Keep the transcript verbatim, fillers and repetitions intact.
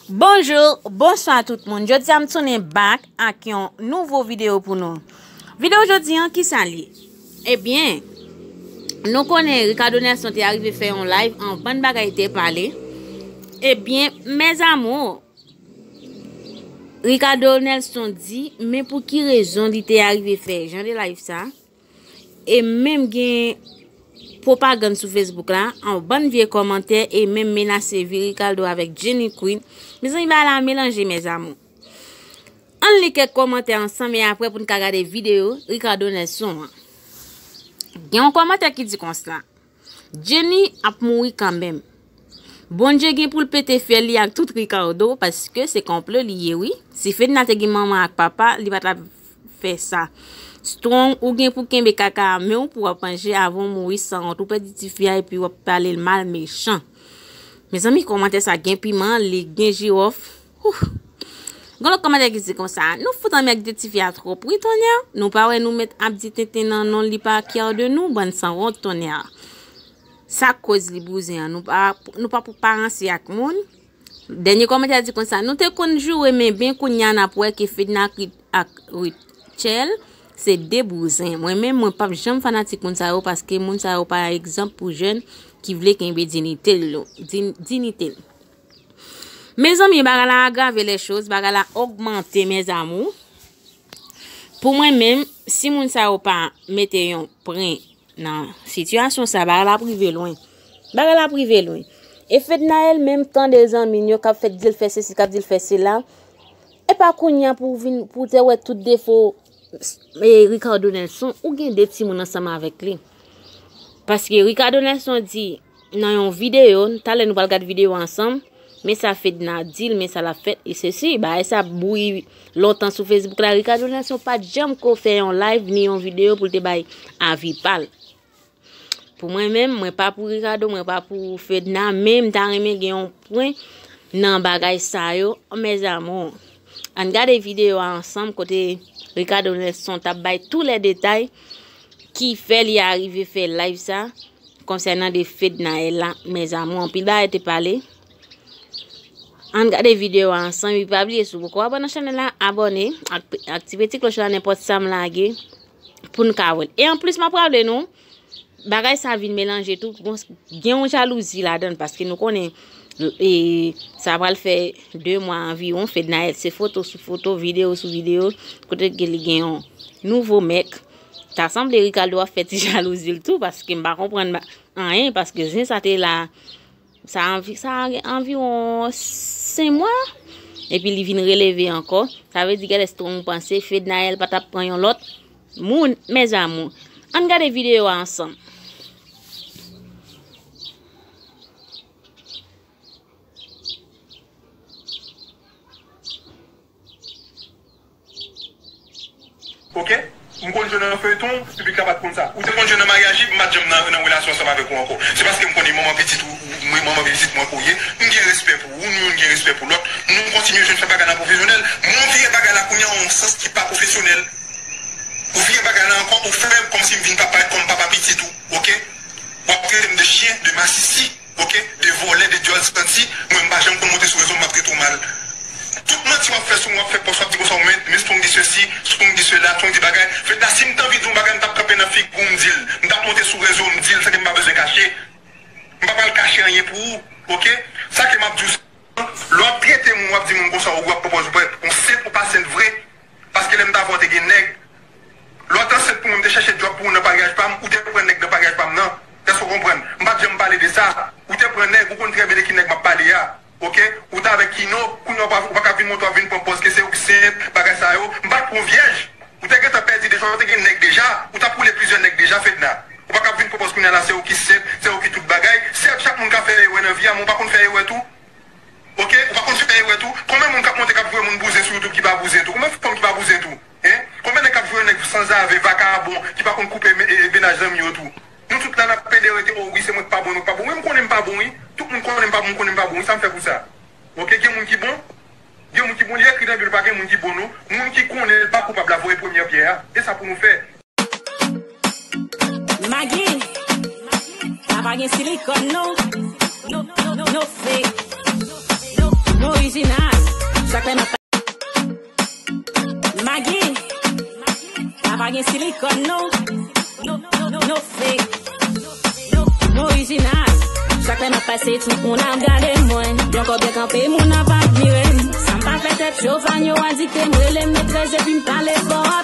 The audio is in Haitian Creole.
Bonjou, bonswa tout moun. Jodi a m tounen back ak yon nouvo videyo pou nou. Videyo jodi an, kisa l ye? Ebyen, nou konnen Ricardo Nelson te arive fè yon live anvan bagay te pale. Ebyen, mes amours, Ricardo Nelson di, men pou ki rezon li te arive fè jan de live sa? E menm gen pwopagann sou Facebook la, yon bann vye kòmantè e menm menase vi Ricardo avèk Jenny Queen. Mezanmi, bagay la melanje, mes amours. Ann li kèk kòmantè ansanm e apre pou n ka gade videyo Ricardo Nelson an. Gen yon kòmantè ki di konsa: Jenny ap mouri kanmenm. Bondye gen pou l pete fyèl li ak tout Ricardo, paske se konplo li ye, wi. Si Fedna te gen manman ak papa, li pa t ap fè sa. Strong, ou gen pou kenbe kaka a men w pou w ap manje avan w mouri sanwont. Ou pèdi tifi a epi w ap pale l mal, mechan. Mezanmi, kòmantè sa gen piman, li gen jiwòf. Ouh. Gen lòt kòmantè ki di konsa: nou fout anmède tifi a twòp, wi, Tonya. Nou pa wè nou mèt ap di tenten nan non li pa kyè de nou, bann sanwont, Tonya. Sa k koz li bouzen an, nou pa, nou pa pou pa ranse ak moun. Dènye kòmantè a di konsa: nou te konn joure, men ben kounye a n ap wè ke Fedna ak Rit-, ak Rutshelle se de bouzen. Mwen menm, mwen p ap janm fanatik moun sa yo, paske moun sa yo pa egzanp pou jèn ki vle kenbe dinite l yo, din-, dinite l. Mezanmi, bagay la agrave les choses, bagay la ogmante, mes amours. Pou mwen menm, si moun sa yo pa mete yon pren nan sitiyasyon sa, bagay la ap rive lwen. Bagay la ap rive lwen. E Fednaelle menm, tande zanmi l yo k ap fè, di l fè sesi, k ap di l fè sela. E pa kounye a pou w vin, pou w te wè tout defo, e, Ricardo Nelson, ou gen de timoun ansanm avèk li. Paske Ricardo Nelson di nan yon videyo, talè nou pral gad videyo a ansanm, men sa Fedna di l, men sa l ap fè, e sesi, bagay sa ap bouyi lontan sou Facebook la. Ricardo Nelson pa t janm ko fè yon live ni yon videyo pou l te bay avi pa l. Pou mwen menm, mwen pa pou Ricardo, mwen pa pou Fedna, men m ta renmen gen yon pwen nan bagay sa yo, mes amours. Ann gade videyo a ansanm kote Ricardo Nelson t ap bay tou lè detay ki fè li arive fè live sa konsènan de Fednaelle la, mes amours. Anpil bagay te pale. Ann gade videyo a ansanm, epi pa bliye si w poko abòne nan chanèl la, abòne, ak, ak ti peti klòch la, nenpòt sa m lage, pou n ka wè l. E anplis, m ap raple nou, bagay sa vin melanje tou, gon, gen yon jalouzi ladan l, paske nou konnen, e, sa pral fè de mwa anviwon, Fednaelle se foto sou foto, videyo sou videyo, kote ke li gen yon nouvo mèk. Ta sanble Ricardo ap fè ti jalouzi l tou, paske m pa konprann ba-, anyen, paske zen sa te la, sa anvi-, sa gen anviwon senk mwa, epi li vin releve ankò. Sa vle di, gade, Strong panse Fednaelle pa t ap pran yon lòt moun, mes amours. Ann gade videyo a ansanm. Oke? M konn jwe nan feyton, piblik la pa t konn sa. Ou te konn jwe nan maryaj, m pa t janm nan, nan relasyon ansanm avèk ou ankò. Se paske m konnen manman pitit ou, mwen manman pitit mwen ke w ye. M gen respè pou ou, nou youn gen respè pou lòt. Nou kontinye jwenn fè bagay la pwofesyonèl. Men w vire bagay la kounye a yon sans ki pa pwofesyonèl. Ou vire bagay la ankò, ou fè kòmsi m vin pa parèt kòm papa pitit ou, oke? W ap trete m de chyen, de masisi. Oke? De vòlè, de djòl santi, mwen m pa janm konn monte sou rezo, m ap trete w mal. Tout manti w ap fè sou mwen, w ap fè pòs, w ap di konsa, men, men Strong di sesi, Strong di sela, Strong di bagay. Fedna, si m t anvi di yon bagay, m t ap kanpe nan figi w, m di l. M t ap monte sou rezo, m di l, san ke m pa bezwen kache. M pa pral kache anyen pou ou, oke? Sa ke m ap di w, lè w ap trete moun, w ap di moun konsa, ou ap pran pòz ou pa sent, ou pa sent vre. Paske lè m t avè w te gen nèg. Lè w t ansent pou mwen, m te chèche djòb pou ou nan paryaj pa m, ou te pran nèg nan paryaj pa m nan. Èske w konprann? M pa t janm pale de sa. Ou te pran nèg, ou konn trè byen de ki nèg m ap pale a. Oke? Ou t avèk Kino, kounye a w pa, ou pa ka vin monte w ap vin pran pòz ke se ou ki sent, bagay sa yo. M pa t pran vyèj. Ou te gentan pèdi deja, ou te gen nèg deja. Ou t ap woule plizyè nèg deja, Fedna. Ou pa ka vin pran pòz kounye a la, se ou ki sent, se ou ki tout bagay. Sèt, chak moun ka fè erè nan vi a, men ou pa konn fè erè tou. Oke? Ou pa konn fè erè tou. Konbyen moun k ap monte k ap voye moun bouzen sou YouTube ki pa bouzen tou? Konbyen fanm ki pa bouzen tou? Hein? Konbyen nèg k ap voye nèg sanzave, vakabon, ki pa konn koupe me-, e, e, mennaj zanmi yo tou? Nou tout la n ap pede rete, o wi, se mwen k pa bon, mwen k pa bon. Wi, m konnen m pa bon, wi. Tout moun konnen m pa bon, m konnen m pa bon, wi, sa m fè pou sa? Oke? Gen moun ki bon? Gen moun ki bon, li ekri nan Bib, pa gen moun ki bon, non. Moun ki konnen l pa koupab la voye premyè pyè a. E sa pou nou fè. Maggie, sa pa gen silikòn non. No, no, no, no fake. No, no, Orijinal. Chak lè m ap Magi. Sa pa gen silikòn, non. No, no, no, no fake. No, no orijinal. Chak lè m ap pase, tout moun ap gade mwen. Yon kò byen kanpe, moun ap admire m. Sa m pa fè tèt cho, fan yo adikte m. Rele m metrès epi m pale fò.